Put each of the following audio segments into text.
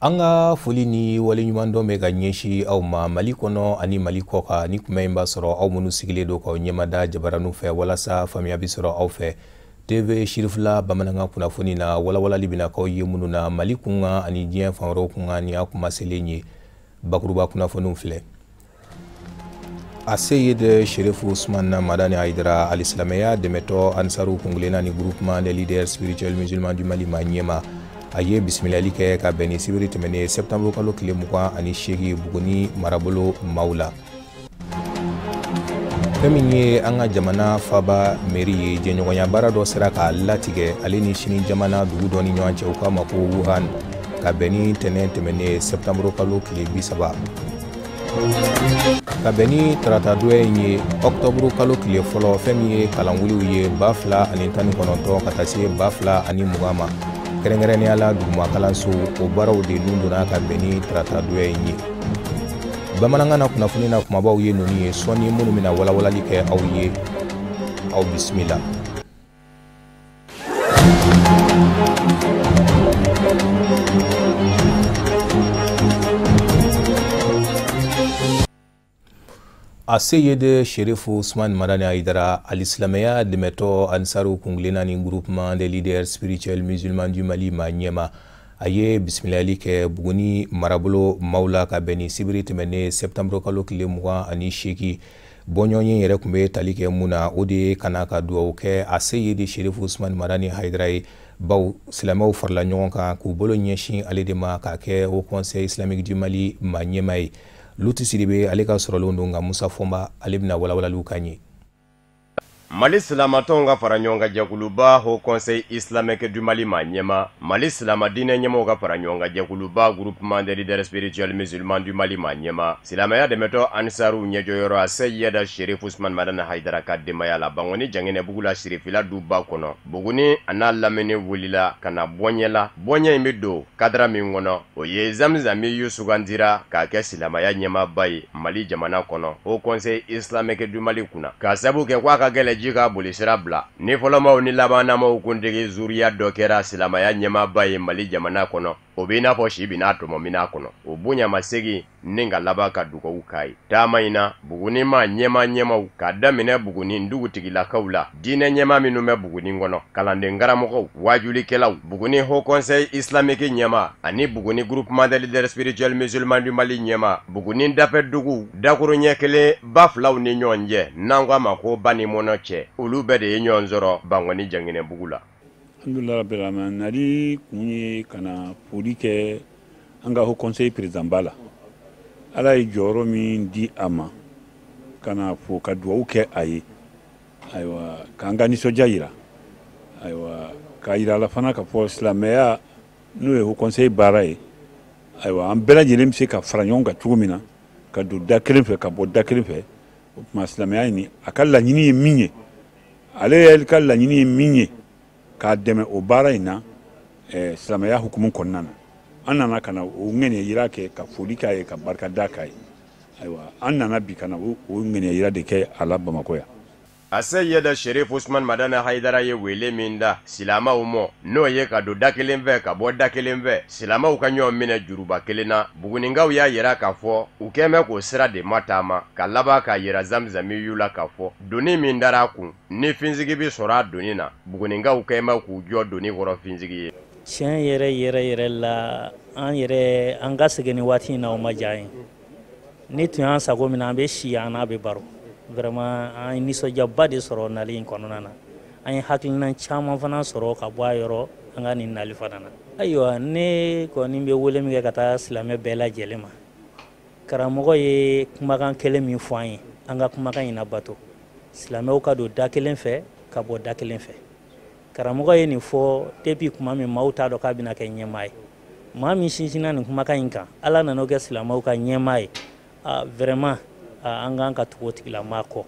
An ka foli ni waleɲumandɔn bɛ ka ɲɛsin aw ma Mali kɔnɔ ani Mali kɔkan. Ni kuma in b'a sɔrɔ aw minnu sigilen don k'aw ɲɛmada jabaraninw fɛ walasa faamuya bɛ sɔrɔ aw fɛ. TV Sirifila bamanankan kunnafoni na, walawalali bɛna k'aw ye minnu na Mali kunkan ani diɲɛ fan wɛrɛw kunkan. Ni y'a kuma selen ye, bakuruba kunnafoniw filɛ. Aseyid Sherifu Usman Madani Haidara, alisilamɛya dɛmɛtɔ Ansaru kungilenna ni groupement des leaders spirituels musulmans du Mali ma ɲɛma, a ye bisimilali kɛ ka bɛn ni sibiri tɛmɛnen septembre kalo tile 28, Buguni marabolo maaw la. Fɛn min ye an ka jamana faba mairie ye, jɛɲɔgɔnya baara dɔ sera k'a latigɛ ale ni sini jamana dugu dɔ ni ɲɔgɔn cɛ, u k'a ma ko Wuhan, ka bɛn ni tɛnɛn tɛmɛnen septembre kalo tile 30, ka bɛn ni tarata donya in ye, octobre kalo tile 1. Fɛn min ye kalanwuliw ye 2019 ka taa se 2020 ma, kɛrɛnkɛrɛnnenya la duguma kalanso, o baaraw de dun donna ka bɛn ni tarata donya in ye. Bamanankan na kunnafoni na, kumabaw ye ninnu ye. Sɔɔni minnu bɛna walawalali kɛ aw ye, aw bisimila. Aseyid Sherifu Usman Madani Haidara, alisilamɛya dɛmɛtɔ Ansaru kungilenna ni groupement des leaders spirituels musulmans du Mali ma ɲɛma, a ye bisimilali kɛ Buguni marabolo maaw la ka bɛn ni sibiri tɛmɛnen septembre kalo tile 28. Bɔɲɔgɔn yɛrɛ tun bɛ tali kɛ mun na? O de ye ka na ka dugawu kɛ Aseyid Sherifu Usman Madani Haidara ye, baw silamɛw farala ɲɔgɔn kan k'u bolo ɲɛsin ale de ma k'a kɛ Haut Conseil islamique du Mali ma ɲɛma ye. Luti Sidibe ale ka sɔrɔlenw don, nka Musa Fɔnba ale bɛna walawalaliw k'an ye. Mali silamatɔnw ka fara ɲɔgɔn kan jɛkuluba Haut Conseil islamique du Mali ma ɲɛma, Mali silama diinɛ ɲɛmɔgɔw ka fara ɲɔgɔn kan jɛkuluba groupement des leaders spirituels musulmans du Mali ma ɲɛma, silamɛya dɛmɛtɔ Ansaru ɲɛjɔyɔrɔ Aseyida Sherif Usman Madani Haidara ka denbaya la Bangoni Janginɛbugu la, Sirifila duba kɔnɔ, Buguni a n'a lamini wulila ka na bɔɲɛ la. Bɔɲɛ in bɛ don kadara min kɔnɔ, o ye Zamzamiyu sugandira k'a kɛ silamɛya ɲɛmaaba ye Mali jamana kɔnɔ, Haut Conseil islamique du Mali kunna, k'a sabu kɛ k'a ka gɛlɛn ji ka boli sira bila ni fɔlɔmaw ni labanamaw kuntigi zuriya dɔ kɛra silamɛya ɲɛmaaba ye Mali jamana kɔnɔ, o b'i n'a fɔ si bɛna tɔmɔ min kɔnɔ. O bonyamasegin ni ka laban ka dugawu k'a ye. Taama in na, Buguni ma ɲɛma ɲɛmaw, k'a daminɛ Buguni dugutigilakaw la, diinɛ ɲɛma minnu bɛ Buguni kɔnɔ, kalanden karamɔgɔw, wajulikɛlaw, Buguni Haut Conseil islamique ɲɛma ani Buguni groupement des leaders spirituels musulmans du Mali ɲɛma, Buguni dafɛ dugu dakuruɲɛ kelen ba filaw ni ɲɔgɔn cɛ, n'an ko a ma ko ba ni mɔnɔ cɛ, olu bɛɛ de ye ɲɔgɔn sɔrɔ Bangoni Janginɛbugu la. Alhamdulilah rabbil alamin. Nali kun ye ka na foli kɛ an ka Haut Conseil président ba la. Ala ye jɔyɔrɔ min di a ma, ka na fo ka dugawu kɛ a ye. Ayiwa, k'an ka nisɔndiya yira, ayiwa, k'a yira a la fana k'a fɔ silamɛya, n'o ye Haut Conseil baara ye, ayiwa, an bɛɛ lajɛlen bɛ se ka fara ɲɔgɔn kan cogo min na, ka don da kelen fɛ, ka bɔ da kelen fɛ. O tuma, silamɛya in, a ka laɲini ye min ye, ale yɛrɛ ka laɲini ye min ye, k'a dɛmɛ o baara in na, silamɛya hukumu kɔnɔna na, an nana ka na o ŋaniya yira kɛ, ka foli k'a ye, ka barikada k'a ye. Ayiwa, an nana bi ka na o ŋaniya yira de kɛ a la Bamakɔ yan. Aseyida Sherif Usman Madani Haidara ye wele min da silamaw mɔ, n'o ye ka don da kelen fɛ, ka bɔ da kelen fɛ, silamaw ka ɲɔgɔn minɛ juruba kelen na, Buguninkaw y'a yira k'a fɔ u kɛn bɛ k'o sira de mataama, ka laban k'a yira Zamzamiyu la k'a fɔ doni min dara a kun, ni finsigi bɛ sɔrɔ a doni na, Buguninkaw kɛn bɛ k'u jɔ doni kɔrɔ finsigi ye. Tiɲɛ yɛrɛ yɛrɛ yɛrɛ la, an yɛrɛ, an ka segin ni waati in na, o ma diya an ye. Ni tun y'an sago min na, an bɛ si an n'a bɛ baro. Vraiment, an ye nisɔndiyaba de sɔrɔ nali in kɔnɔna na. An ye hakilina caman fana sɔrɔ ka bɔ a yɔrɔ an ka nin nali fana na. Ayiwa, ne kɔni bɛ wele min kɛ ka taa silamɛ bɛɛ lajɛlen ma, karamɔgɔ ye kumakan kelen min fɔ an ye, an ka kumakan in labato. Silamɛw ka don da kelen fɛ, ka bɔ da kelen fɛ. Karamɔgɔ ye nin fɔ depuis kuma min maaw t'a dɔn k'a bɛna kɛ ɲɛmaa ye. Maa min sinsinna nin kumakan in kan, Ala nana o kɛ silamɛw ka ɲɛmaa ye. Ah, vraiment, an kan ka tugu o tigilamaa kɔ.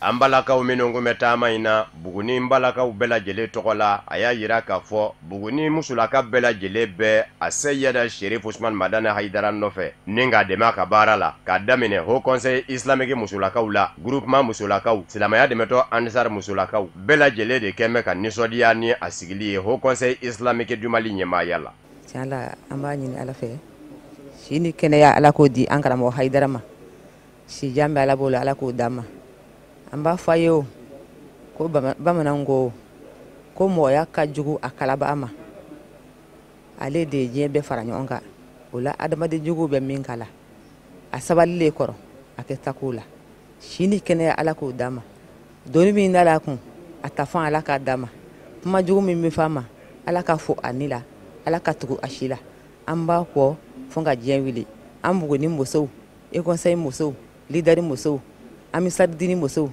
An balakaw minnu kun bɛ taama in na, Buguni balakaw bɛɛ lajɛlen tɔgɔ la, a y'a yira k'a fɔ Buguni musolaka bɛɛ lajɛlen bɛ Aseyida Sherif Usman Madani Haidara nɔfɛ ni k'a dɛmɛ a ka baara la, k'a daminɛ Haut Conseil islamique musolakaw la, groupement musolakaw, silamɛya dɛmɛtɔ Ansar musolakaw, bɛɛ lajɛlen de kɛn bɛ ka nisɔndiya ni a sigili ye Haut Conseil islamique du Mali ɲɛmaaya la. Tiɲɛ la, an b'a ɲini Ala fɛ. Si ni kɛnɛya, Ala k'o di an karamɔgɔ Hayidara ma. Si jan bɛ Ala bolo, Ala k'o d'an ma. An b'a fɔ a ye o ko bamananw ko mɔgɔya ka jugu a kalaba ma. Ale de ye diɲɛ bɛɛ fara ɲɔgɔn kan. O la, adamaden juguw bɛ min kala, a sabali le kɔrɔ a tɛ ta ko la. Si ni kɛnɛya, Ala k'o d'an ma. Doni min da a kun, a ta fan, Ala k'a d'an ma. Kuma jugu min bɛ f'a ma, Ala ka fo a ni la, Ala ka tugu a si la. An b'a kɔ fo ka diɲɛ wuli. An Buguni musow, Haut Conseil musow, leader musow, Amisadini musow,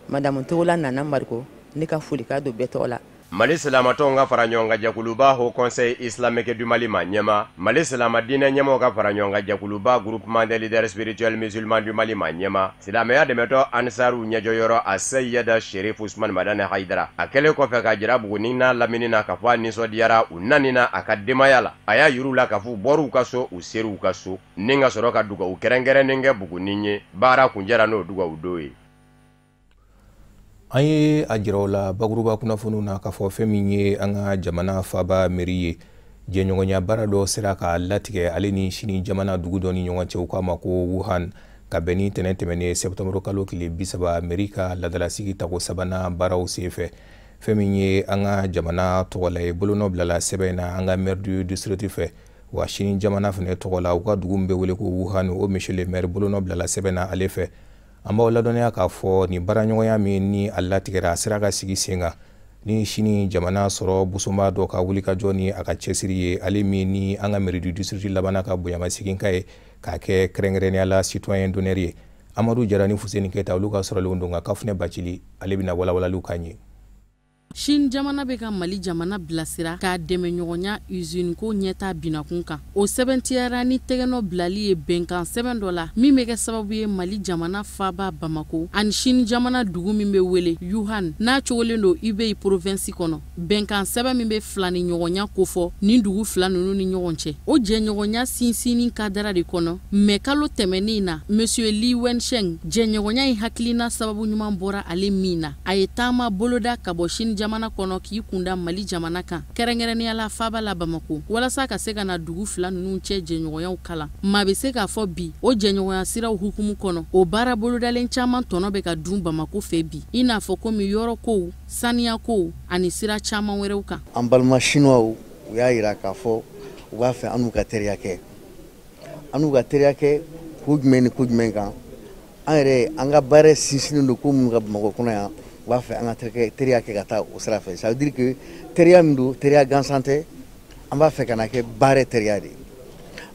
Madame Togola Nana Mariko, ne ka folikan don bɛɛ tɔgɔ la. Mali silamatɔnw ka fara ɲɔgɔn kan jɛkuluba, Haut Conseil islamique du Mali ma ɲɛma, Mali silama diinɛ ɲɛmɔgɔw ka fara ɲɔgɔn kan jɛkuluba, Groupement des leaders spirituels musulmans du Mali ma ɲɛma, silamɛya dɛmɛtɔ Ansaru ɲɛjɔyɔrɔ, a Seyida Sherif Usman Madani Hayidara, a kɛlen kɔfɛ k'a jira Buguni n'a lamini na k'a fɔ a nisɔndiyara u nani na a ka denbaya la, a y'a yir'u la k'a fɔ u bɔr'u ka so, u ser'u ka so, ni ka sɔrɔ ka dugawu kɛrɛnkɛrɛnnen kɛ Buguni ye. Baara kunjɛra n'o dugawu don ye. An ye a jira o la bakuruba kunnafoniw na k'a fɔ fɛn min ye an ka jamana faaba mairie ye, jɛɲɔgɔnya baara dɔ sera ka latigɛ ale ni Sini jamana dugu dɔ ni ɲɔgɔn cɛ, u k'a ma ko Wuhan, ka bɛn ni tɛnɛn tɛmɛnen sɛptanburu kalo tile 30, mairie ka laadalasigi tako sabanan baaraw senfɛ. Fɛn min ye an ka jamana tɔgɔla ye, bolonɔ bilala sɛbɛn na an ka maire du district fɛ, wa Sini jamana fana tɔgɔ la, u ka dugu min bɛ wele ko Wuhan, o monsieur le maire, bolonɔ bilala sɛbɛn na ale fɛ. An b'aw ladɔnniya k'a fɔ nin baaraɲɔgɔnya min ni a latigɛra, a sera ka sigi sen kan ni Sini jamana sɔrɔ busonba dɔ ka wulikajɔ ni a ka cɛsiri ye, ale min ni an ka mairie du district labanna ka bonyamasegin ka ye k'a kɛ kɛrɛnkɛrɛnnenya la citoyen d'honneur ye. Amadu Jara ni Fuseni Keyita, olu ka sɔrɔlenw don, nka Kafunɛ Bacili, ale bɛna walawalaliw k'an ye. Sini jamana bɛ ka Mali jamana bilasira k'a dɛmɛ ɲɔgɔnya usine ko ɲɛta binakun kan. O sɛbɛntiyara ni tɛgɛnɔ bilali ye bɛnkan sɛbɛn dɔ la min bɛ kɛ sababu ye Mali jamana faaba Bamako ani Sini jamana dugu min bɛ wele Yuhan, n'a cogolen don Hubei province kɔnɔ. Bɛnkan sɛbɛn min bɛ filani ɲɔgɔnya kofɔ nin dugu fila ninnu ni ɲɔgɔn cɛ, o jɛɲɔgɔnya sinsinni kadara de kɔnɔ. Mɛ kalo tɛmɛnen na, Monsieur Li Wensheng, jɛɲɔgɔnya in hakilina sababu ɲuman bɔra ale min na, a ye taama boloda ka bɔ Sini jamana kɔnɔ k'i kunda Mali jamana kan, kɛrɛnkɛrɛnnenya la faaba la Bamako, walasa ka se ka na dugu fila ninnu cɛ jɛɲɔgɔnyaw kalan. Maa bɛ se k'a fɔ bi, o jɛɲɔgɔnya siraw hukumu kɔnɔ, o baara bolodalen caman tɔnɔ bɛ ka dun Bamako fɛ bi, i n'a fɔ komi yɔrɔ kow, saniya kow ani sira caman wɛrɛw kan. An balima Chinois, u y'a yira k'a fɔ u b'a fɛ an n'u ka teriya kɛ, an n'u ka teriya kɛ ko jumɛn ni ko jumɛn kan. An yɛrɛ, an ka baara sinsinnen don ko minnu ka Bamakɔ kɔnɔ yan, u b'a fɛ an ka teriya kɛ ka taa o sira fɛ. Ça veut dire que teriya min don, teriya gansan tɛ, an b'a fɛ ka na kɛ baara teriya de ye.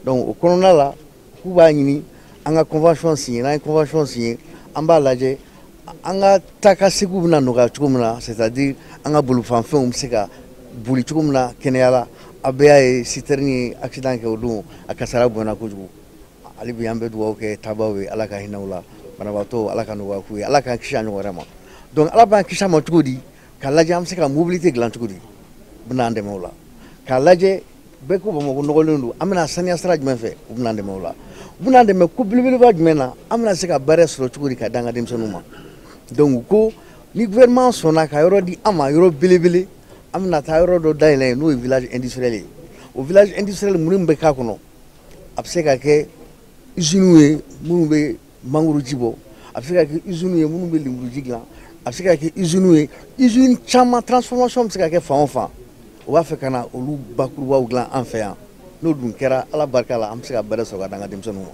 Donc o kɔnɔna la, k'u b'a ɲini an ka convention signer. N'an ye convention signer, an b'a lajɛ an ka taa ka seginw bɛna nɔgɔya cogo min na, c'est à dire an ka bolifɛnw bɛ se ka boli cogo min na kɛnɛya la. A bɛɛ y'a ye, citerne ye accident kɛ o don, a kasara bonyana kojugu. Hali bi an bɛ dugawu kɛ taabaaw ye, Ala ka hinɛ u la, banabaatɔ, Ala ka nɔgɔya k'u ye, Ala k'an kisi a ɲɔgɔn wɛrɛ ma. Donc Ala b'an kisi a ma cogo di? K'a lajɛ an bɛ se ka mobilité dilan cogo di, u bɛna an dɛmɛ o la. K'a lajɛ bɛɛ ko Bamakɔ nɔgɔlen don, an bɛna saniya sira jumɛn fɛ, u bɛna an dɛmɛ o la. U bɛna an dɛmɛ ko belebeleba jumɛn na? An bɛna se ka baara sɔrɔ cogo di ka d'an ka denmisɛnninw ma? Donc u ko ni gouvernement sɔnna ka yɔrɔ di an ma, yɔrɔ belebele, an bɛna taa yɔrɔ dɔ dayɛlɛ yen, n'o ye village industriel ye. O village industriel, mun bɛ k'a kɔnɔ? A bɛ se ka kɛ usines ye minnu bɛ mangoroji bɔ, a bɛ se ka kɛ usines ye minnu bɛ lemuruji dilan, a bɛ se ka kɛ usines ye, usine caman, transformation bɛ se ka kɛ fan o fan. U b'a fɛ ka na olu bakurubaw dilan an fɛ yan. N'o dun kɛra, Ala barika la, an bɛ se ka baara sɔrɔ ka d'an ka denmisɛnninw ma.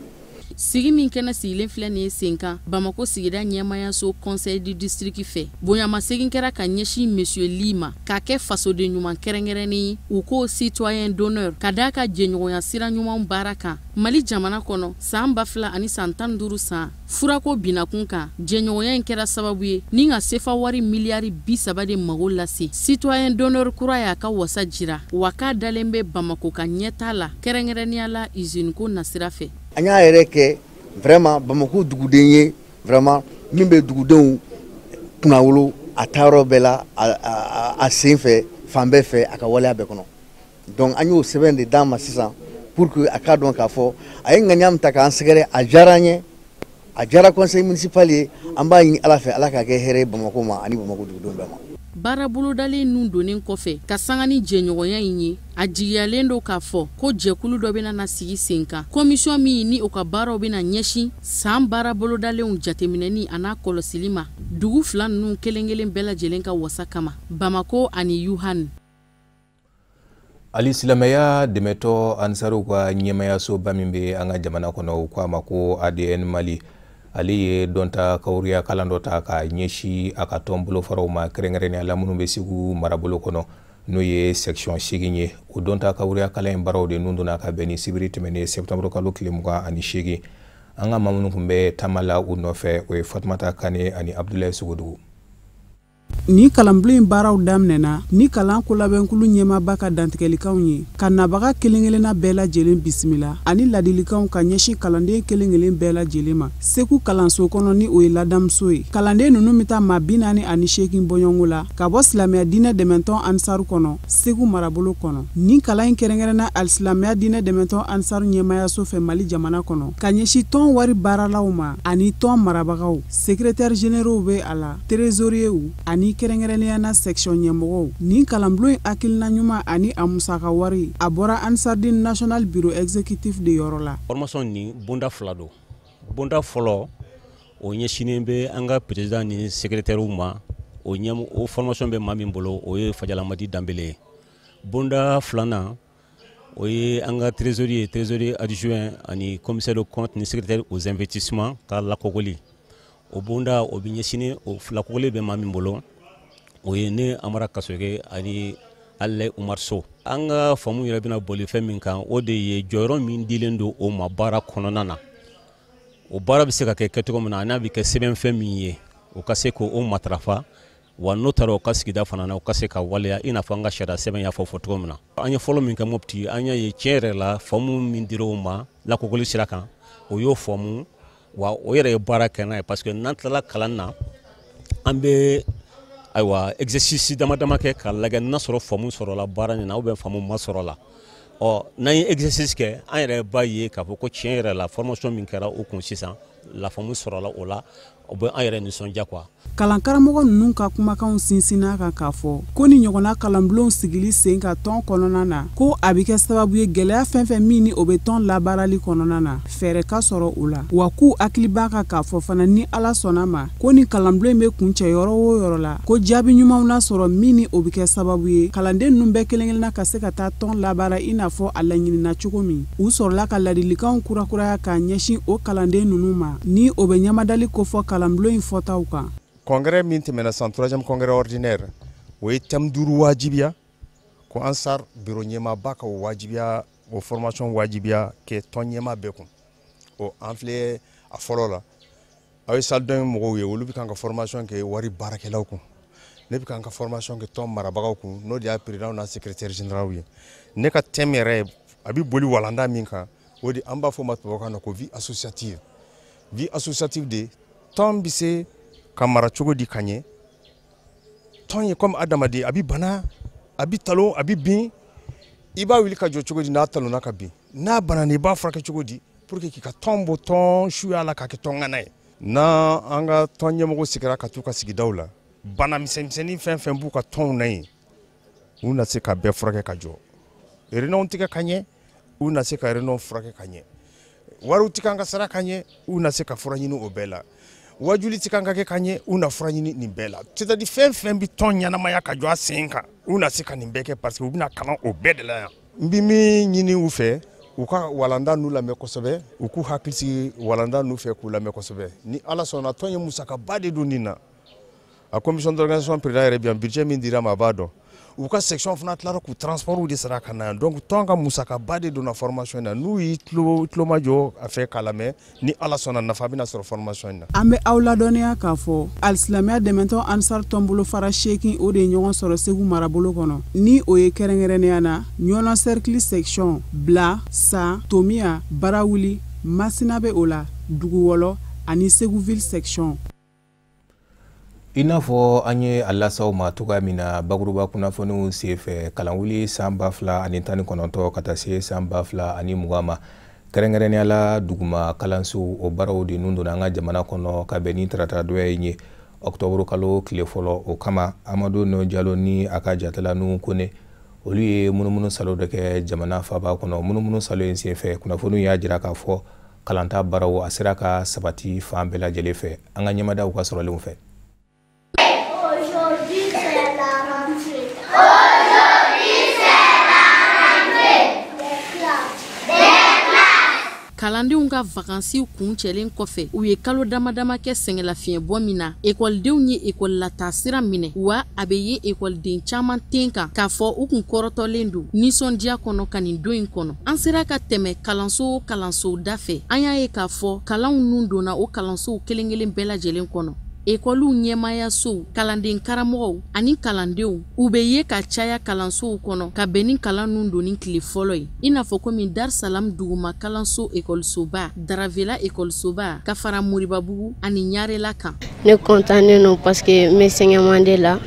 Sigi min kɛnɛ sigilen filɛ nin ye sen kan Bamako sigida ɲɛmayaso, conseil du district fɛ, bonyamasegin kɛra ka ɲɛsin Monsieur Li ma k'a kɛ fasoden ɲuman kɛrɛnkɛrɛnnen ye, u ko citoyen d'honneur, ka d'a ka jɛɲɔgɔnya sira ɲuman baara kan Mali jamana kɔnɔ san 2015 san furako binakun kan. Jɛɲɔgɔnya in kɛra sababu ye ni ka sefa wari miliyari 30 de mago lase. Citoyen d'honneur kura y'a ka wasa jira wa k'a dalen bɛ Bamako ka ɲɛta la, kɛrɛnkɛrɛnnenya la usine ko nasira fɛ. An y'a yɛrɛ kɛ vraiment Bamako duguden ye, vraiment min bɛ dugudenw kunnawolo a taayɔrɔ bɛɛ la, a sen fɛ, fan bɛɛ fɛ, a ka waleya bɛɛ kɔnɔ. Donc an y'o sɛbɛn de d'a ma sisan pour que a k'a dɔn k'a fɔ a ye ŋaniya min ta k'an sɛgɛrɛ, a diyara an ye, a diyara conseil municipal ye. An b'a ɲini Ala fɛ, Ala k'a kɛ hɛrɛ ye Bamako ma ani Bamako dugudenw bɛɛ ma. Baara bolodalen nun donnen kɔfɛ ka sanga ni jɛɲɔgɔnya in ye, a jigiyalen don k'a fɔ ko jɛkulu dɔ bɛna na sigi sen kan, commission min ni o ka baaraw bɛna ɲɛsin san baara bolodalenw jateminɛni an'a kɔlɔsili ma dugu fila ninnu kelen kelen bɛɛ lajɛlen ka wasa kama, Bamako ani Yuhan. Ali silamɛya dɛmɛtɔ Ansaruw ka ɲɛmayasoba min bɛ an ka jamana kɔnɔ, u ko a ma ko ADN Mali, ale ye dɔnta kawuriya kalan dɔ ta k'a ɲɛsin a ka tɔn bolofaraw ma, kɛrɛnkɛrɛnnenya la minnu bɛ Segu marabolo kɔnɔ, n'o ye section 8 ye. O dɔnta kawuriya kalan in baaraw de nun donna ka bɛn ni sibiri tɛmɛnen septembre kalo tile 28. An ka maa minnu tun bɛ taama la u nɔfɛ, o ye Fatumata Kane ani Abudulayi Sogodugu. Ni kalanbulon in baaraw daminɛna ni kalan kolabɛnkulu ɲɛmaaba ka dantigɛlikanw ye, ka nabaga kelen-kelenna bɛɛ lajɛlen bisimila ani ladilikanw ka ɲɛsin kalanden kelen-kelen bɛɛ lajɛlen ma Segu kalanso kɔnɔ, ni o ye ladamuso ye. Kalanden ninnu bɛ taa maa 48 bɔɲɔgɔnko la ka bɔ silamɛya diinɛ dɛmɛtɔn Ansaru kɔnɔ Segu marabolo kɔnɔ. Nin kalan in kɛrɛnkɛrɛnna alisilamɛya diinɛ dɛmɛtɔn Ansaru ɲɛmayaso fɛ Mali jamana kɔnɔ ka ɲɛsin tɔn wari baaralaw ma ani tɔn marabagaw, secrétaire généraux bɛ a la, trésoriers ani kɛrɛnkɛrɛnnenya na section ɲɛmɔgɔw. Nin kalanbulon in hakilina ɲuman ani a musaka wari, a bɔra Ansardine National Bureau Exécutif de yɔrɔ la. Formation nin bonda fila don. Bonda fɔlɔ, o ɲɛsinnen bɛ an ka président ni secrétaire ma. O ɲɛ o formation bɛ maa min bolo, o ye Fajalamadi Danbele ye. Bonda filanan, o ye an ka trésorier, trésorier adjoint ani commissaire de compte ni secrétaire aux investissements ka lakɔgɔli. O bonda, o bɛ ɲɛsinnen, o lakɔgɔli bɛ maa min bolo, o ye ne Amara Kasoge ani Alayi Umar So. An ka faamu yɛrɛ bɛna boli fɛn min kan, o de ye jɔyɔrɔ min dilen don o ma baara kɔnɔna na, o baara bɛ se ka kɛ kɛcogo min na, a n'a bɛ kɛ sɛbɛnfɛn min ye, o ka se k'o matarafa wa n'o taara o ka sigida fana na, o ka se ka waleya i n'a fɔ an ka sariya sɛbɛn y'a fɔ cogo min na. An ye fɔlɔ min kɛ Mopti, an y'a ye tiɲɛ yɛrɛ la, faamu min dira o ma lakɔgɔli sira kan, o y'o faamu wa o yɛrɛ ye baara kɛ n'a ye, parce que n'an tilala kalan na, an bɛ ayiwa exercice dama dama kɛ k'a lajɛ n'a sɔrɔ faamu sɔrɔla baara nin na ou bien faamu ma sɔrɔ la. Ɔ n'an ye exercice kɛ, an yɛrɛ b'a ye k'a fɔ ko tiɲɛ yɛrɛ la, formation min kɛra o kun sisan, la faamu sɔrɔla o la, o bɛ an yɛrɛ nisɔndiya quoi. Kalankaramɔgɔ ninnu ka kumakanw sinsinna kan k'a fɔ ko ni ɲɔgɔnna kalanbulonw sigili sen ka tɔn kɔnɔna na, ko a bɛ kɛ sababu ye gɛlɛya fɛn fɛn min ni o bɛ tɔn labaarali kɔnɔna na, fɛɛrɛ ka sɔrɔ o la. Wa k'u hakili b'a kan k'a fɔ fana, ni Ala sɔnna ma, ko ni kalanbulon in bɛ kuncɛ yɔrɔ o yɔrɔ la, ko jaabi ɲumanw na sɔrɔ min ni o bɛ kɛ sababu ye kalanden ninnu bɛɛ kelen kelenna ka se ka taa tɔn labaara i n'a fɔ a laɲinina cogo min. U sɔrɔla ka ladilikanw kurakuraya k'a ɲɛsin o kalanden ninnu ma, ni o bɛ ɲamadali kofɔ kalanbulon in fɔtaw kan. Congrès min tɛmɛna san, troisième congrès ordinaire, o ye thème 5 wajibiya ko Ansar bureau ɲɛmaaba ka o wajibiya, o formation wajibiya kɛ tɔn ɲɛmaa bɛɛ kun. O an filɛ a fɔlɔ la, aw ye salle dɔ mɔgɔw ye, olu bɛ kan ka formation kɛ wari baarakɛlaw kun. Ne bɛ kan ka formation kɛ tɔn marabagaw kun, n'o de y'a président n'a secrétaire général ye. Ne ka thème yɛrɛ a bɛ boli walanda min kan, o de an b'a fɔ o ma tubabukan na ko vie associative. Vie associative de, tɔn bɛ se ka mara cogo di ka ɲɛ. Tɔn ye comme adamaden, a bɛ bana, a bɛ talon, a bɛ bin. I b'a wuli ka jɔ cogo di n'a talonna ka bin? N'a banana, i b'a furakɛ cogo di pour que k'i ka tɔn bɔ tɔn suya la k'a kɛ tɔn ŋana ye? N'an an ka tɔn ɲɛmɔgɔ sigira ka t'u ka sigidaw la, bana misɛnmisɛnnin fɛn fɛn b'u ka tɔnw na yen, u na se ka bɛɛ furakɛ ka jɔ. Réunion tigɛ ka ɲɛ, u na se ka réunion furakɛ ka ɲɛ. Wariw ti kan ka sara ka ɲɛ, u na se ka fura ɲini o bɛɛ la. Wajuli ti kan ka kɛ ka ɲɛ, u na fura ɲini nin bɛɛ la. C'est à dire fɛn fɛn bɛ tɔn ɲɛnamaya ka jɔ a sen kan, u na se ka nin bɛɛ kɛ, parce que u bɛna kalan o bɛɛ de la yan. N bɛ min ɲini u fɛ, u ka walanda n'u lamɛn kosɛbɛ, u k'u hakili sigi walanda n'u fɛ k'u lamɛn kosɛbɛ. Ni Ala sɔnna, tɔn ye musakaba de don nin na. A commission d'organisation président yɛrɛ bi yan, budget min dira ma, a b'a dɔn. U ka section fana tilara k'u transport de sara ka na yan. Donc tɔn ka musakaba de donna formation in na. N'u y'i tulo majɔ a fɛ k'a lamɛn, ni Ala sɔnna, nafa bɛna sɔrɔ formation in na. An bɛ aw ladɔnniya k'a fɔ alisilamɛya dɛmɛtɔn Ansar tɔnbolofara 8, o de ye ɲɔgɔn sɔrɔ Segu marabolo kɔnɔ, ni o ye kɛrɛnkɛrɛnnenya na Ɲɔnɔ cercle section, Bila, Sa, Tomiya, Barawuli, Masina bɛ o la, Duguwɔlɔ ani Segu ville section. I n'a fɔ an ye a lasaw ma cogoya min na bakuruba kunnafoniw senfɛ, kalanwuli san 2019 ka taa se san 2020 ma, kɛrɛnkɛrɛnnenya la duguma kalansow, o baaraw de nun donna an ka jamana kɔnɔ ka bɛn ni tarata donya in ye. Ɔkutɔburu kalo tile fɔlɔ. O kama, Amadu No Jalo ni a ka jatala Nuhu Kone, olu ye munumunu salo dɔ kɛ jamana faaba kɔnɔ. Munumunu salo in senfɛ, kunnafoniw y'a jira k'a fɔ kalanta baaraw a sera ka sabati fan bɛɛ lajɛlen fɛ. An ka ɲɛmadaw ka sɔrɔlenw fɛ. Aujourd'hui, c'est la rentrée. Aujourd'hui, c'est la rentrée. Des classes. Des classes. Kalandenw ka vakansiw kuncɛlen kɔfɛ, u ye kalo dama dama kɛ sɛgɛnlafiɲɛbɔ min na, ekɔlidenw ye ekɔlilata sira minɛ. Wa a bɛ ye ekɔliden caman ten kan k'a fɔ u kun kɔrɔtɔlen don nisɔndiya kɔnɔ ka nin don in kɔnɔ. An sera ka tɛmɛ kalanso o kalansow da fɛ, an y'a ye k'a fɔ kalanw nun donna o kalansow kelen kelen bɛɛ lajɛlen kɔnɔ. Ekɔliw ɲɛmaayasow, kalanden karamɔgɔw ani kalandenw, u bɛ ye ka caya kalansow kɔnɔ ka bɛn ni kalan nun donni tile fɔlɔ ye, i n'a fɔ komi Darsalam duguma kalanso ekɔlisoba, Daravela ekɔlisoba, ka fara Moribabugu ani Ɲarela kan. Ne kɔntannen don parce que n bɛ cinquième année la.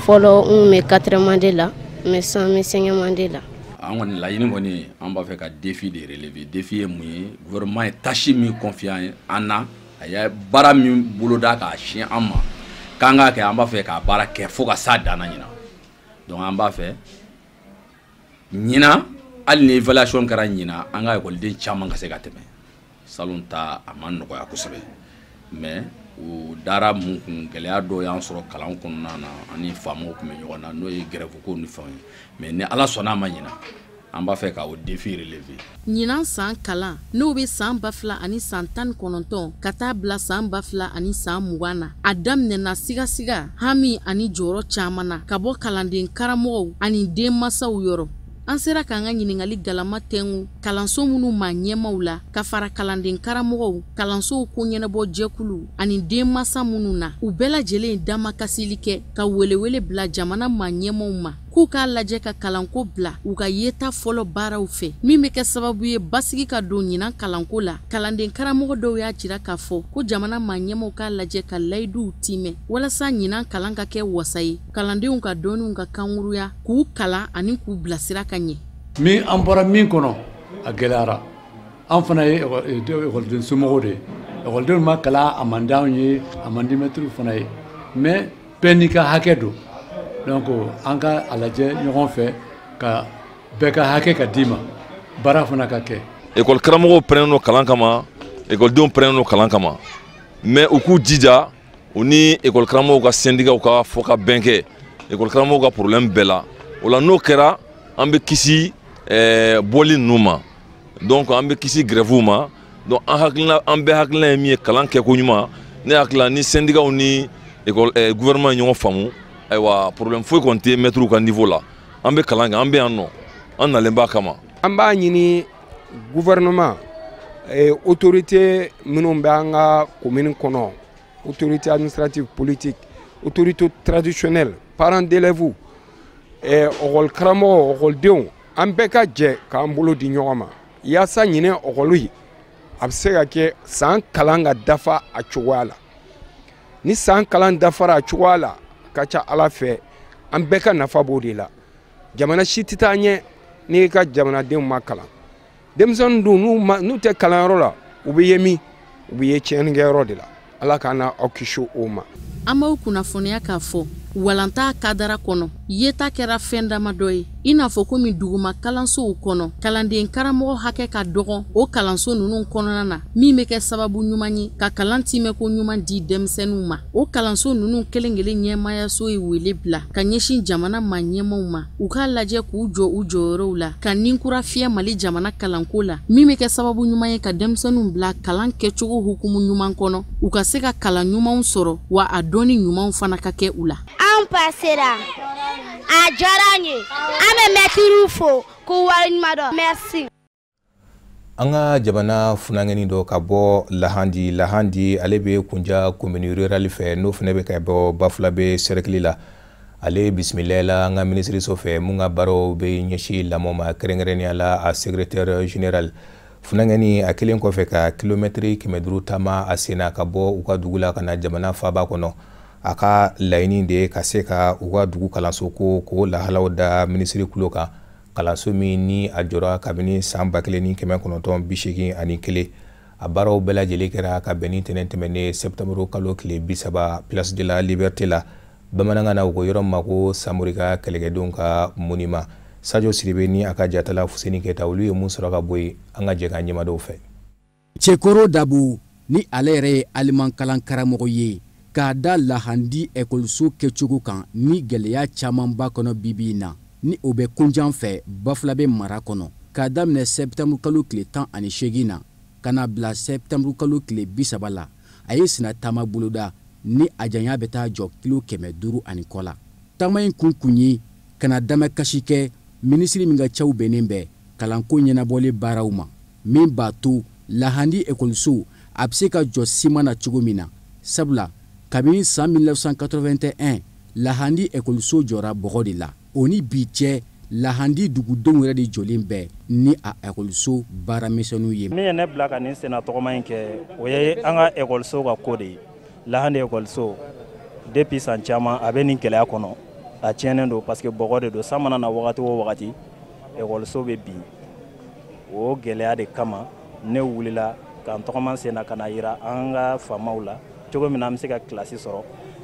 Fɔlɔ, n tun bɛ quatrième année la, mais sisan n bɛ cinquième année la. An kɔni laɲini kɔni, an b'a fɛ ka défi de relever. Défi ye mun ye? Gouvernement ye tâche min confier an na, a ye baara min boloda k'a sin an ma k'an k'a kɛ, an b'a fɛ k'a baara kɛ fo ka s'a dan na ɲinan. Donc an b'a fɛ ɲinan, hali ni évaluation kɛra ɲinan, an ka ekɔliden caman ka se ka tɛmɛ. Salon ta, a ma nɔgɔya kosɛbɛ, mais o dara mun kun? Gɛlɛya dɔw y'an sɔrɔ kalan kɔnɔna na, ani faamaw tun bɛ ɲɔgɔn na, n'o ye grève ko ni fɛnw ye. Mais ni Ala sɔnna a ma, ɲinan an b'a fɛ ka o défi relever. Ɲinan san kalan, n'o bɛ san 2019 ka taa bila san 2020 na, a daminɛna sigasiga, hami ani jɔyɔrɔ caman na ka bɔ kalanden karamɔgɔw ani denmansaw yɔrɔ. An sera k'an ka ɲininkali galama tɛngu kalanso minnu maa ɲɛmaw la, ka fara kalanden karamɔgɔw, kalansow ko ɲɛnabɔ jɛkulu ani denmansa minnu na, u bɛɛ lajɛlen damakasili kɛ ka welewele bila jamana maa ɲɛmaw ma k'u k'a lajɛ ka kalanko bila u ka yeta fɔlɔ baaraw fɛ, min bɛ kɛ sababu ye basigi ka don ɲinan kalanko la. Kalanden karamɔgɔ dɔw y'a jira k'a fɔ ko jamana maa ɲɛmaw k'a lajɛ ka layiduw timɛ walasa ɲinan kalan ka kɛ wasa ye, kalandenw ka dɔnniw ka kankuruya, k'u kalan ani k'u bilasira ka ɲɛ. Min an bɔra min kɔnɔ, a gɛlɛyara. An fana ye ekɔliden somɔgɔw de ye. Ekɔlidenw ma kalan, a man d'anw ye, a man di mɛtiriw fana ye, mais bɛɛ n'i ka hakɛ don. Donc an ka a lajɛ ɲɔgɔn fɛ ka bɛɛ ka hakɛ ka d'i ma, baara fana ka kɛ. Ekɔli karamɔgɔw pɛrɛnnen don kalan kama, ekɔlidenw pɛrɛnnen don kalan kama, mais u k'u jija, u ni ekɔli karamɔgɔw ka syndicats ka fɔ ka bɛn kɛ ekɔli karamɔgɔw ka problème bɛɛ la. O la, n'o kɛra, an bɛ kisi bɔli ninnu ma, donc an bɛ kisi grève ma. Donc an hakilina, an bɛɛ hakilina ye min ye, kalan kɛko ɲuman. Ne hakili la, ni syndicats ni école gouvernement ye ɲɔgɔn faamu, ayiwa, problème foyi kɔni tɛ maîtres ka niveau la. An bɛ kalan kɛ, an bɛ yan nɔ, an nalen b'a kama. An b'a ɲini gouvernement, autorité minnu bɛ an ka commune kɔnɔ, autorité administrative, politique, autorité traditionnelle, parents d'élèves, école karamɔgɔ, ekɔlidenw, an bɛɛ ka jɛ k'an bolo di ɲɔgɔn ma yaasa ɲinɛ ekɔli a bɛ se ka kɛ san kalan ka dafa a cogoya la. Ni san kalan dafara a cogoya la, ka ca Ala fɛ, an bɛɛ ka nafa b'o de la. Jamana si tɛ taa ɲɛ n'i ka jamanadenw ma kalan. Denmisɛnnin dun, n'u tɛ kalanyɔrɔ la, u bɛ ye min? U bɛ ye tiɲɛnikɛyɔrɔ de la. Ala k'an n'aw kisi o ma. An b'aw kunnafoniya k'a fɔ walanta kadara kɔnɔ, yeta kɛra fɛn damadɔ ye, i n'a fɔ komi duguma kalansow kɔnɔ, kalanden karamɔgɔ hakɛ ka dɔgɔ o kalanso ninnu kɔnɔna na, min bɛ kɛ sababu ɲuman ye ka kalan timɛko ɲuman di denmisɛnninw ma. O kalanso ninnu kelen kelen ɲɛmaayaso ye wele bila ka ɲɛsin jamana maa ɲɛmaw ma, u k'a lajɛ k'u jɔ u jɔyɔrɔw la ka ninkura fiyɛ Mali jamana kalanko la, min bɛ kɛ sababu ɲuman ye ka denmisɛnninw bila kalan kɛcogo hukumu ɲuman kɔnɔ, u ka se ka kalan ɲumanw sɔrɔ, wa a dɔnni ɲumanw fana ka kɛ u la. An pasera, a diyara an ye, an bɛ mɛtiriw fo k'u waleɲuman dɔn, merci. An ka jamana funankɛnin dɔ ka bɔ Lahandi, Lahandi ale bɛ Kunja commune rurale fɛ, n'o fana bɛ ka bɔ Bafulabe cercle la, ale bisimila la an ka minisiriso fɛ, mun ka baaraw bɛ ɲɛsin lamɔ ma, kɛrɛnkɛrɛnnenya la a secrétaire général. Funankɛnin a kelen kɔfɛ ka kilomɛtiri 500 taama a sen na ka bɔ u ka dugu la ka na jamana faaba kɔnɔ, a ka laɲini de ye ka se ka u ka dugu kalanso ko k'o lahalaw da minisiri kulo kan, kalanso min ni a jɔra kabini san 1981. A baaraw bɛɛ lajɛlen kɛra ka bɛn ni tɛnɛn tɛmɛnen septembre kalo tile 30 place de la Liberté la. Bamanankan na, u ko yɔrɔ min ma ko Samori ka kɛlɛkɛdenw ka monument. Sadio Sidibe ni a ka jatala Fuseni Keta, olu ye mun sɔrɔ ka bɔ yen, an ka jɛ k'an ɲɛmadaw fɛ. Cɛkoro Dabo ni ale yɛrɛ ye aliman kalan karamɔgɔ ye, k'a da Lahandi ekɔliso kɛcogo kan ni gɛlɛya caman b'a kɔnɔ bibi in na, ni o bɛ Kunjan fɛ Bafulabe mara kɔnɔ, k'a daminɛ sɛptanburu kalo tile 18 na ka na bila sɛptanburu kalo tile 30 la, a ye sina taama boloda ni a janya bɛ taa jɔ kilo 500 ani kɔ la. Taama in kun ye ka na damakasi kɛ minisiri min ka caw bɛnnen bɛ kalanko ɲɛnabɔli baaraw ma, min b'a to Lahandi ekɔliso a bɛ se ka jɔ siman na cogo min na, sabula kabini san 1981 Lahandi ekɔliso jɔra bɔgɔ de la. O ni bi cɛ, Lahandi dugudenw yɛrɛ de jɔlen bɛ ni a ekɔliso baaramisɛnninw ye. Min ye ne bila ka nin senna tɔgɔma in kɛ, o ye an ka ekɔliso ka ko de ye. Lahandi ekɔliso, depuis san caman a bɛ nin gɛlɛya kɔnɔ, a tiɲɛnen don parce que bɔgɔ de don. San mana na wagati o wagati, ekɔliso bɛ bin. O gɛlɛya de kama ne wulila k'an tɔgɔma sen na ka na yira an ka faamaw la cogo min na an bɛ se ka kilasi sɔrɔ,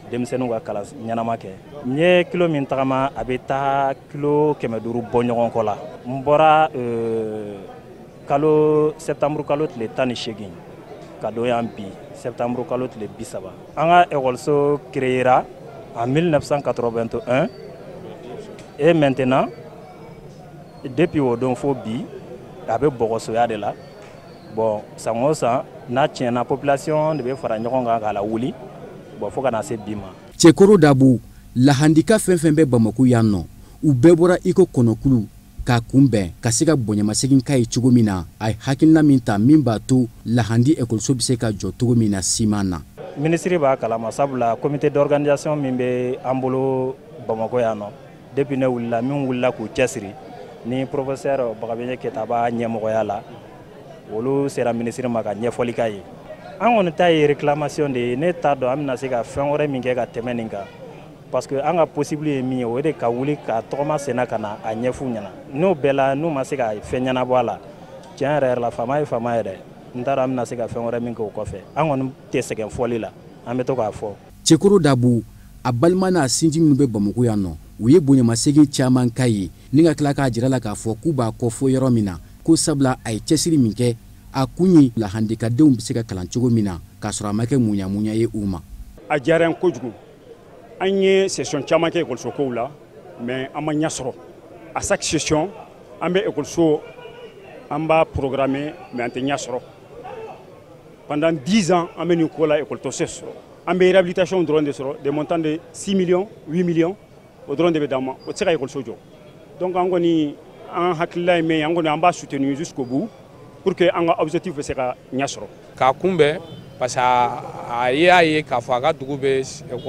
denmisɛnninw ka kalan ɲɛnama kɛ. N ye kilo min tagama, a bɛ taa kilo 500 bɔ ɲɔgɔn kɔ la. N bɔra kalo septembre kalo tile 18 ka don yan bi septembre kalo tile 30. An ka ekɔliso créera en 1981 et maintenant, depuis o don fo bi, a bɛ bɔgɔsoya de la. Bon, san o san n'a tiɲɛna, population de bɛ fara ɲɔgɔn kan k'a lawuli, bon, fo ka na se bi ma. Cɛkoro Dabo, Lahandika fɛn fɛn bɛ Bamako yan nɔ, u bɛɛ bɔra i ko kɔnɔkulu k'a kunbɛn ka se ka bonyamasegin k'a ye cogo min na, a ye hakilina min ta min b'a to Lahandi ekɔliso bɛ se ka jɔ cogo min na siman na. Minisiri b'a kalama, sabula comité d'organisation min bɛ an bolo Bamako yan nɔ, depuis ne wulila, min wulila k'u cɛsiri ni professeur Bagabenye Keta b'a ɲɛmɔgɔya la, olu sera minisiri ma ka ɲɛfɔli k'a ye. An kɔni ta ye réclamation de ye. Ne t'a dɔn an bɛna se ka fɛn wɛrɛ min kɛ ka tɛmɛ nin kan, parce que an ka possible ye min ye, o de ka wuli ka tɔgɔma senna ka na a ɲɛf'u ɲɛna. N'o bɛɛ la n'u ma se ka fɛn ɲɛnabɔ a la, tiɲɛ yɛrɛ yɛrɛ la, faama ye faama ye dɛ. N t'a dɔn an bɛna se ka fɛn wɛrɛ min kɛ o kɔfɛ. An kɔni tɛ sɛgɛn fɔli la, an bɛ to k'a fɔ. Cɛkoro Dabo, a balima n'a sinji minnu bɛ Bamako yan nɔ, u ye bonyamasegin caman k'a ye ni ka tila k'a jira la k'a fɔ k'u b'a kɔ fo yɔrɔ min na, ko sabula a ye cɛsiri min kɛ, a kun ye lahandikadenw bɛ se ka kalan cogo min na k'a sɔrɔ a ma kɛ muɲamuɲa ye u ma. A diyara n kojugu. An ye session caman kɛ ekɔliso kow la, mais an ma ɲɛ sɔrɔ. À chaque session, an bɛ ekɔliso, an b'a programmer, mais an tɛ ɲɛ sɔrɔ. Pendant 10 ans, an bɛ nin ko la, ekɔli tɔ sɔrɔ. An bɛ réhabilitation dɔrɔn de sɔrɔ, des montants de 6 millions, 8 millions, o dɔrɔn de bɛ d'an ma. O tɛ se ka ekɔliso jɔ. Donc an kɔni, an hakilila ye min ye, an kɔni an b'a soutenir jusqu'au bout pour que an ka objectif bɛ se ka ɲɛ sɔrɔ. K'a kunbɛn, parce que a y'a ye k'a fɔ a ka dugu bɛ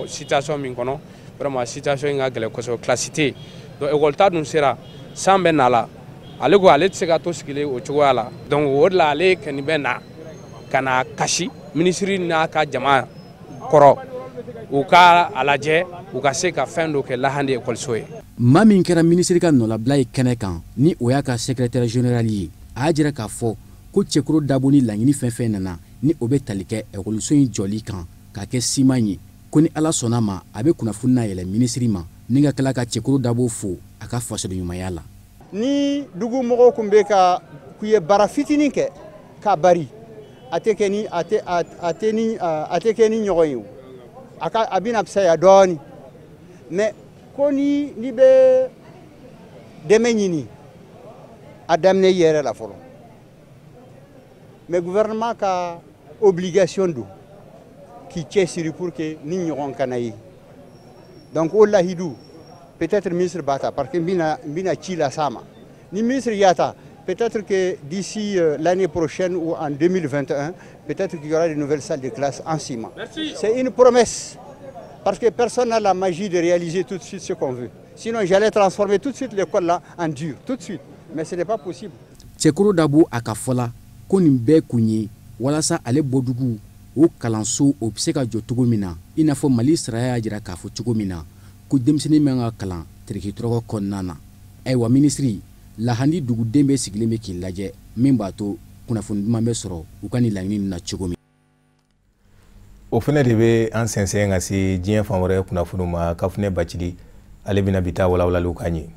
situation min kɔnɔ, vraiment situation in ka gɛlɛn kosɛbɛ, classe tɛ yen. Donc école ta dun sera, san bɛ na la, ale ko ale tɛ se ka to sigilen o cogoya la. Donc o de la ale kɔni bɛ na ka na kasi minisiri n'a ka jama kɔrɔ, u ka a lajɛ u ka se ka fɛn dɔ kɛ Lahandi ekɔliso ye. Maa min kɛra minisiri ka nɔlabila ye kɛnɛ kan, ni o y'a ka secrétaire général ye, a y'a jira k'a fɔ ko Cɛkoro Dabo ni laɲini fɛn fɛn nana ni o bɛ tali kɛ ekɔliso in jɔli kan k'a kɛ siman ye, ko ni Ala sɔnna ma, a bɛ kunnafoni na yɛlɛ minisiri ma ni ka tila ka Cɛkoro Dabo fo a ka fasodenɲumanya la. Ni dugu mɔgɔw kun bɛ ka k'u ye baara fitinin kɛ k'a bari, a tɛ kɛ ni a tɛ a tɛ ni a tɛ kɛ ni ɲɔgɔn ye o, a ka a bɛna fisaya dɔɔnin. Mais ko ni n'i bɛ dɛmɛ ɲini, a daminɛ i yɛrɛ la fɔlɔ. Mais gouvernement ka obligation don k'i cɛsiri pour que ni ɲɔgɔn kana ye. Donc o lahidu, peut-être ministre b'a ta, parce que n bɛna ci las'a ma. Ni ministre y'a ta, peut-être que d'ici l'année prochaine ou en 2021, peut-être qu'il y aura de nouvelles salles de classe en ciment. C'est une promesse, parce que personne n'a la magie de réaliser tout de suite ce qu'on veut. Sinon, j'allais transformer tout de suite l'école là en dur, tout de suite. Mais ce n'est pas possible. Cɛkoro Dabo a ka fɔ la ko nin bɛɛ kun ye walasa ale bɔdugu o kalanso o bɛ se ka jɔ cogo min na, i n'a fɔ Mali sariya y'a jira k'a fɔ cogo min na ko denmisɛnnin man ka kalan terikɛ tɔrɔkɔ kɔnɔna na. Ayiwa minisiri, Lahandi duguden bɛ sigilen bɛ k'i lajɛ, min b'a to kunnafoni duman bɛ sɔrɔ u ka nin laɲini na cogo min. O fana de bɛ an sɛnsɛn ka se diɲɛ fan wɛrɛ kunnafoniw ma. Kafunɛ Bacili, ale bɛna bi taa walawalaliw k'an ye.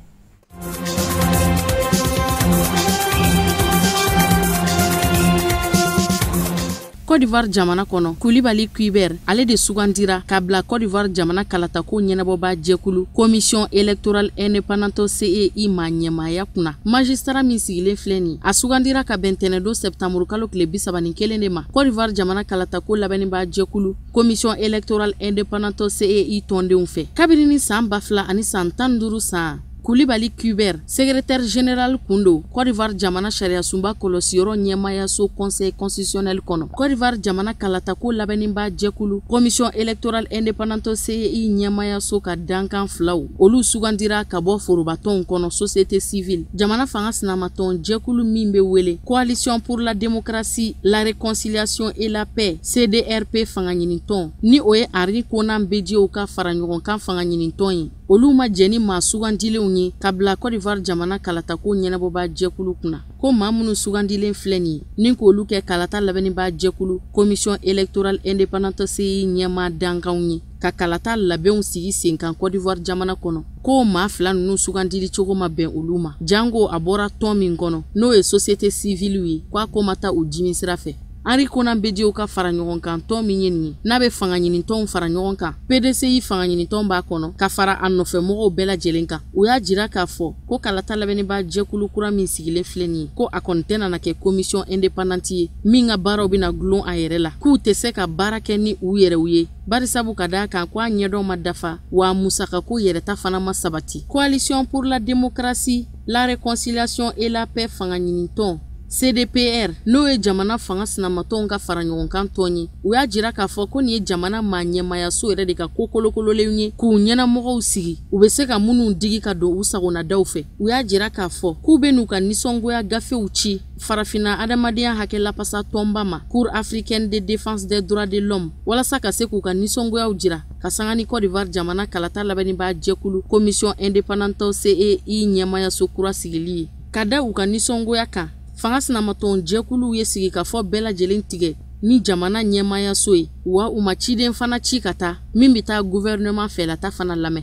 Côte d'Ivoire jamana kɔnɔ, Kulibali Kuibert, ale de sugandira ka bila Côte d'Ivoire jamana kalatako ɲɛnabɔba jɛkulu Commission électorale indépendante CEI ma ɲɛmaaya kunna. Magistrat min sigilen filɛ nin, a sugandira ka bɛn tɛnɛndon septembre kalo tile 31 de ma Côte d'Ivoire jamana kalatako labɛnniba jɛkulu Commission électorale indépendante CEI tɔndenw fɛ. Kabini ni san 2015 san, Kulibali Kuibert, secrétaire général kun don Côte d'Ivoire jamana sariyasunba kɔlɔsiyɔrɔ ɲɛmaayaso Conseil constitutionnel kɔnɔ. Côte d'Ivoire jamana kalatako labɛnniba jɛkulu Commission électorale indépendante CEI ɲɛmaayaso ka dankan filaw, olu sugandira ka bɔ forobatɔnw kɔnɔ société civile. Jamana fanga sinamatɔn jɛkulu min bɛ wele Coalition pour la démocratie, la réconciliation et la paix CDRP fangaɲinitɔn, ni o ye Henri Konan Bédiéw ka fara ɲɔgɔn kan fangaɲinitɔn ye, olu ma jɛn ni maa sugandilenw ye ka bila Côte d'Ivoire jamana kalatako ɲɛnabɔba jɛkulu kunna. Ko maa minnu sugandilen filɛ nin ye, ni k'olu kɛ kalata labɛnniba jɛkulu Commission électorale indépendante CEI ɲɛmaa dankanw ye ka kalata labɛnw sigi sen kan Côte d'Ivoire jamana kɔnɔ, ko maa fila ninnu sugandili cogo ma bɛn olu ma, jango a bɔra tɔn min kɔnɔ n'o ye société civile ye, k'a ko ma taa u jimi sira fɛ. Henri Konan Bédiéw ka fara ɲɔgɔn kan tɔn min ye nin ye, n'a bɛ fangaɲinitɔnw fara ɲɔgɔn kan, PDCI fangaɲinitɔn b'a kɔnɔ ka fara a nɔfɛmɔgɔw bɛɛ lajɛlen kan. U y'a jira k'a fɔ ko kalata labɛnniba jɛkulu kura min sigilen filɛ nin ye, ko a kɔni tɛna na kɛ commission indépendante ye min ka baaraw bɛna gulon a yɛrɛ la, k'u tɛ se ka baara kɛ ni u yɛrɛw ye, barisabu ka d'a kan ko a ɲɛdɔn ma dafa, wa musakako yɛrɛta fana ma sabati. Coalition pour la démocratie, la réconciliation et la paix fangaɲinitɔn CDPR, n'o ye jamana fanga sinamatɔnw ka fara ɲɔgɔn kan tɔn ye, u y'a jira k'a fɔ ko nin ye jamana maa ɲɛmaayaso yɛrɛ de ka ko kolokololenw ye k'u ɲɛnamɔgɔw sigi, u bɛ se ka minnu digi ka don u sagonadaw fɛ. U y'a jira k'a fɔ k'u bɛ n'u ka nisɔngoya gafew ci farafinna adamadenya hakɛ lapasa tɔnba ma, Cour africaine de défense des droits de l'homme, walasa ka se k'u ka nisɔngoyaw jira ka sanga ni Côte d'Ivoire jamana kalata labɛnniba jɛkulu Commission indépendante CEI ɲɛmaayaso kura sigili ye. Ka da u ka nisɔngoya kan, fanga sinamatɔn jɛkuluw ye sigikafɔ bɛɛ lajɛlen tigɛ ni jamana ɲɛmaayaso ye, wa u ma ciden fana ci ka taa min bɛ taa gouvernement fɛlata fana lamɛn.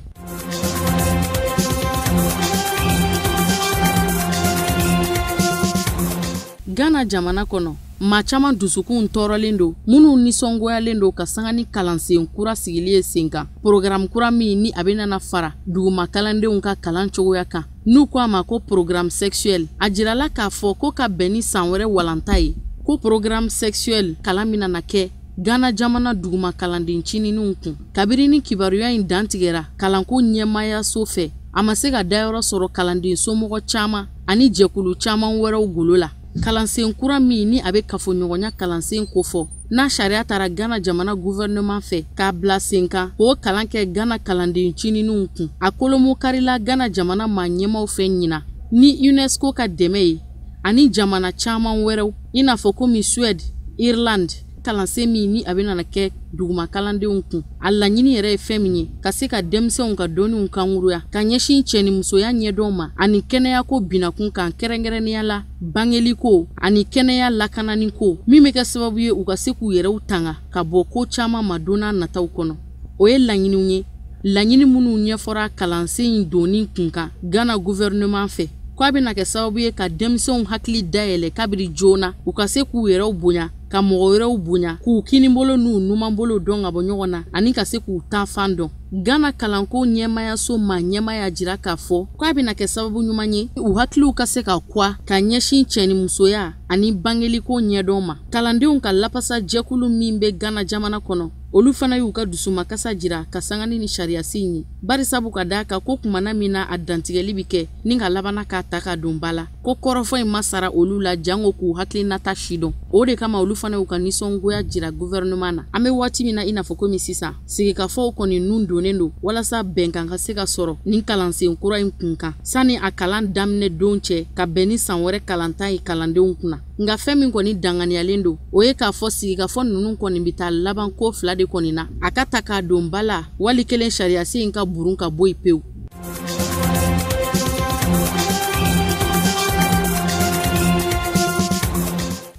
Ghana jamana kɔnɔ, maa caman dusukunw tɔɔrɔlen don minnu nisɔngoyalen don ka sanga ni kalansen kura sigili ye sen kan, programme kura min ni a bɛ nana fara duguma kalandenw ka kalan cogoya kan, n'u ko a ma ko programme sexuel. A jirala k'a fɔ ko ka bɛn ni san wɛrɛ walanta ye, ko programme sexuel kalan bɛna na kɛ Ghana jamana duguma kalanden cininw kun. Kabini ni kibaruya in dantigɛra kalanko ɲɛmaayaso fɛ, a ma se ka dayɔrɔ sɔrɔ kalanden somɔgɔ caman ani jɛkulu caman wɛrɛw golo la. Kalansen kura min ni a bɛ kafoɲɔgɔnya kalansen kofɔ, n'a sariya taara Ghana jamana gouvernement fɛ k'a bila sen kan k'o kalan kɛ Ghana kalanden cininw kun, a kolomo karila Ghana jamana maa ɲɛmaaw fɛ ɲina ni UNESCO ka dɛmɛ ye ani jamana caman wɛrɛw, i n'a fɔ komi Suède, Irlande. Kalansen min ni a bɛ nana kɛ duguma kalandenw kun, a laɲini yɛrɛ ye fɛn min ye, ka se ka denmisɛnw ka dɔnniw kanguruya ka ɲɛsin cɛnimusoya ɲɛdɔn ma ani kɛnɛyako binakun kan, kɛrɛnkɛrɛnnenya la bangeliko ani kɛnɛya lakananiko, min bɛ kɛ sababu ye u ka se k'u yɛrɛw tanga ka bɔ ko caman ma don n'a nataw kɔnɔ. O ye laɲiniw ye, laɲini minnu ɲɛfɔra kalansen in donni kun kan Ghana gouvernement fɛ, k'a bɛna kɛ sababu ye ka denmisɛnw hakili dayɛlɛ kabiri joona, u ka se k'u yɛrɛw bonya, ka mɔgɔ wɛrɛw bonya, k'u kinibolo n'u numanbolo dɔn ka bɔ ɲɔgɔn na ani ka se k'u taafan dɔn. Ghana kalanko ɲɛmaayaso maa ɲɛmaa y'a jira k'a fɔ k'a bɛna kɛ sababu ɲuman ye u hakiliw ka se ka kwa ka ɲɛsin cɛnimusoya ani bangeliko ɲɛdɔn ma. Kalandenw ka lapasa jɛkulu min bɛ Ghana jamana kɔnɔ, olu fana y'u ka dusumakasa jira ka sanga ni sariyasen in ye, barisabu ka d'a kan ko kumana min na a dantigɛli bɛ kɛ ni ka labanna k'a ta ka don ba la, ko kɔrɔfɔ in ma sara olu la jango k'u hakilinata si dɔn. O de kama olu fana y'u ka nisɔngoya jira gouvernement na. An bɛ waati min na i n'a fɔ komi sisan, sigikafɔw kɔni nun donnen don walasa bɛnkan ka se ka sɔrɔ nin kalansen kura in kun kan sani a kalan daminɛ don cɛ, ka bɛn ni san wɛrɛ kalanta ye kalandenw kunna. Nka fɛn min kɔni danganiyalen don, o ye k'a fɔ sigikafɔ ninnu kɔni bɛ taa laban ko fila de kɔni na, a ka ta k'a don ba la wali kelen sariyasen in ka burun ka bɔ yen pewu.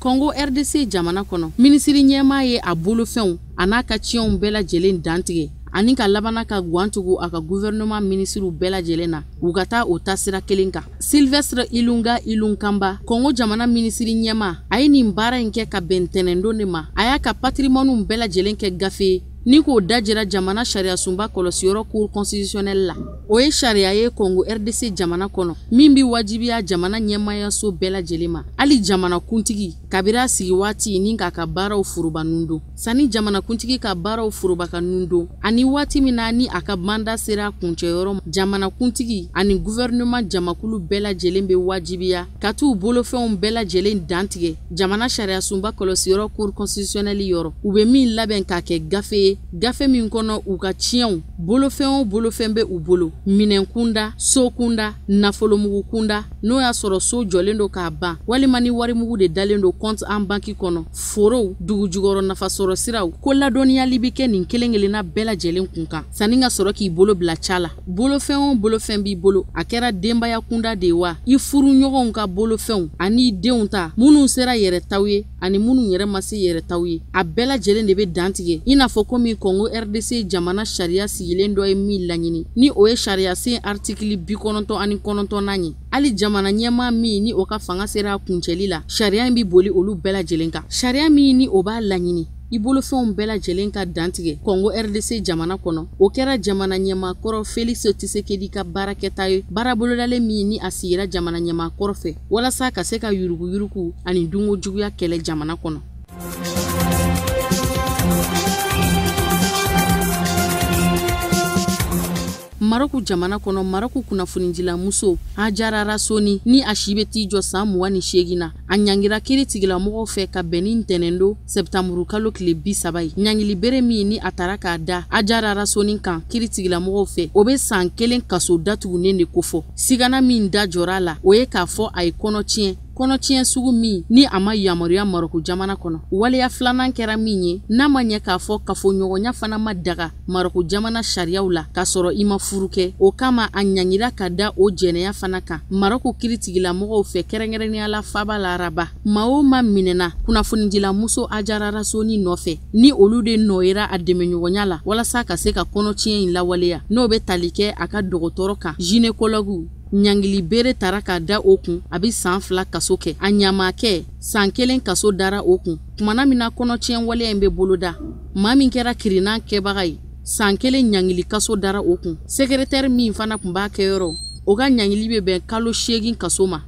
Congo RDC jamana kɔnɔ, minisiri ɲɛmaa ye a bolofɛnw a n'a ka tiɲɛw bɛɛ lajɛlen dantigɛ ani ka labana ka gwan tugu a ka gouvernement minisiriw bɛɛ lajɛlen na, u ka taa o taasira kelen kan. Sylvestre Ilunga Ilunkamba, Congo jamana minisiri ɲɛmaa, a ye nin baara in kɛ ka bɛn ntɛnɛndon de ma. A y'a ka patrimoine bɛɛ lajɛlen kɛ gafe ye ni k'o dajira jamana sariyasunba kɔlɔsiyɔrɔ cour constitutionnelle la. O ye sariya ye Congo RDC jamana kɔnɔ min bɛ wajibiya jamana ɲɛmaayaso bɛɛ lajɛlen ma, hali jamana kuntigi kabiri a sigi waati ni k'a ka baaraw foroba nun don. Sani jamanakuntigi ka baaraw foroba ka nun don ani waati min na ni a ka mandat sera kuncɛyɔrɔ ma, jamanakuntigi ani gouvernement jamakulu bɛɛ lajɛlen bɛ wajibiya ka t'u bolofɛnw bɛɛ lajɛlen dantigɛ jamana sariyasunba kɔlɔsiyɔrɔ cour constitutionnelle yɔrɔ, u bɛ min labɛn k'a kɛ gafe ye, gafe min kɔnɔ u ka tiɲɛw bolofɛn o bolofɛn bɛ u bolo, minɛn kunda, so kunda, nafolomugu kunda, n'o y'a sɔrɔ so jɔlen don k'a ban walima ni warimugu de dalen don compte en banque kɔnɔ, forow, dugu jukɔrɔ nafasɔrɔ siraw, ko ladɔnniyali bɛ kɛ nin kelen kelenna bɛɛ lajɛlen kun kan sanni ka sɔrɔ k'i bolo bila ca la. Bolofɛn o bolofɛn b'i bolo, a kɛra denbaya kunda de ye wa, i furuɲɔgɔnw ka bolofɛnw ani i denw ta, minnu sera yɛrɛtaw ye ani minnu yɛrɛ ma se yɛrɛtaw ye, a bɛɛ lajɛlen de bɛ dantigɛ i n'a fɔ komi Congo RDC jamana sariya sigilen dɔ ye min laɲini, ni o ye sariyasen artikili 99nan ye. Hali jamana ɲɛmaa min ni o ka fanga sera a kuncɛli la, sariya in bɛ boli olu bɛɛ lajɛlen kan. Sariya min ni o b'a laɲini i bolofɛnw bɛɛ lajɛlen ka dantigɛ Congo RDC jamana kɔnɔ, o kɛra jamana ɲɛmaa kɔrɔ Félix Tshisekedi ka baarakɛta ye, baara bolodalen min ni a sigira jamana ɲɛmaa kɔrɔ fɛ walasa ka se ka yuruguyurugu ani dungo juguya kɛlɛ jamana kɔnɔ. Maroc jamana kɔnɔ, Maroc kunnafonidilamuso Hajara Rasoni ni a si bɛ t'i jɔ san 28 na, a ɲangira kiiri tigilamɔgɔw fɛ ka bɛn ni ntɛnɛndon sɛptanburu kalo tile 30 ye. Ɲangili bere min ni a tara k'a da Hajara Rasoni kan kiiri tigilamɔgɔw fɛ, o bɛ san 1 kaso datugunen de kofɔ. Sigana min da jɔra a la, o ye k'a fɔ a ye kɔnɔtiɲɛ sugu min ni a ma yamaruya Maroc jamana kɔnɔ. Waleya filanan kɛra min ye, n'a ma ɲɛ k'a fɔ kafoɲɔgɔnya fana ma daga Maroc jamana sariyaw la k'a sɔrɔ i ma furu kɛ, o kama a ɲangira ka da o jɛnɛya fana kan Maroc kiiritigilamɔgɔw fɛ, kɛrɛnkɛrɛnnenya la faaba la Rabat. Maa o maa minɛna kunnafonidilamuso Hajara Rasoni nɔfɛ, ni olu de nɔ yera a dɛmɛɲɔgɔnya la walasa ka se ka kɔnɔtiɲɛ in lawaleya, n'o bɛ tali kɛ a ka dɔgɔtɔrɔ kan gynécologue. Ɲangili bere tara k'a da o kun, a bɛ san 2 kaso kɛ. A ɲamakɛ san 1 kaso dara o kun. Kumana min na kɔnɔtiɲɛ waleya in bɛ boloda, maa min kɛra kirinnan kɛbaga ye, san 1 ɲangili kaso dara o kun. Secrétaire min fana tun b'a kɛyɔrɔ, o ka ɲangili bɛ bɛn kalo 8 kaso ma.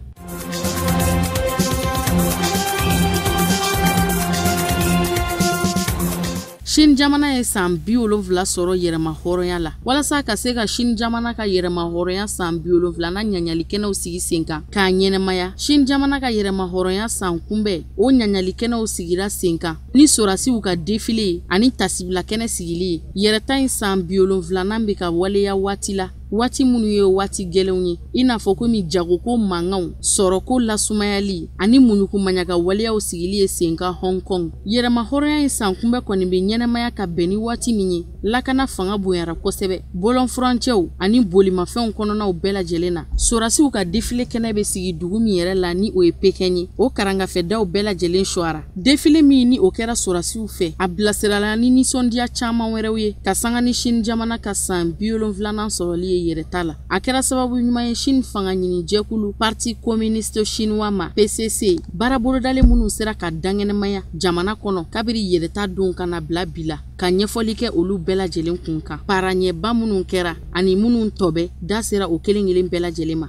Chine jamana ye san 70 sɔrɔ yɛrɛma hɔrɔnya la. Walasa ka se ka Chine jamana ka yɛrɛma hɔrɔnya san 70nan ɲaɲalikɛnɛw sigi sen kan k'a ɲɛnɛmaya, Chine jamana ka yɛrɛma hɔrɔnya san kunbɛn o ɲaɲalikɛnɛw sigira sen kan ni sɔrasiw ka défilé ani tasibila kɛnɛ sigili ye. Yɛrɛta in san 70nan bɛ ka waleya waati la, waati minnu ye waati gɛlɛnw ye, i n'a fɔ komi jagoko mankanw, sɔrɔko lasumayali ani muɲukumaɲaga waleyaw sigili ye sen kan Hong Kong. Yɛrɛma hɔrɔnya in san kunbɛn kɔni bɛ ɲɛnɛmaya ka bɛn ni waati min ye, lakana fanga bonyara kosɛbɛ bɔlɔn furancɛw ani bolimafɛnw kɔnɔnaw bɛɛ lajɛlen na. Sɔrasiw ka défilé kɛnɛ bɛ sigi dugu min yɛrɛ la ni o ye Pekin ye, o karangafɛdaw bɛɛ lajɛlen suwara. Défilé min ni o kɛra sɔrasiw fɛ, a bilasirala ni nisɔndiya caman wɛrɛw ye ka sanga ni Chine jamana ka san 70nan sɔrɔli ye yɛrɛta la. A kɛra sababu ɲuman ye Chine fanga ɲini jɛkulu Parti communiste chinois ma PCC, baara bolodalen minnu sera ka dankɛnɛmaya jamana kɔnɔ kabiri yɛrɛta don ka na bila bi la, ka ɲɛfɔli kɛ olu bɛɛ lajɛlen kun kan. Paraɲɛba minnu kɛra ani minnu tɔ bɛ, da sera o kelen kelen bɛɛ lajɛlen ma.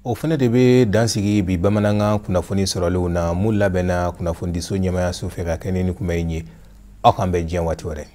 O fana de bɛ dansigi bi bamanankan kunnafoni sɔrɔlenw na mun labɛnna kunnafonidiso ɲɛmayaso fɛ ka kɛ ni kuma in ye. Aw k'an bɛn diɲɛ waati wɛrɛ.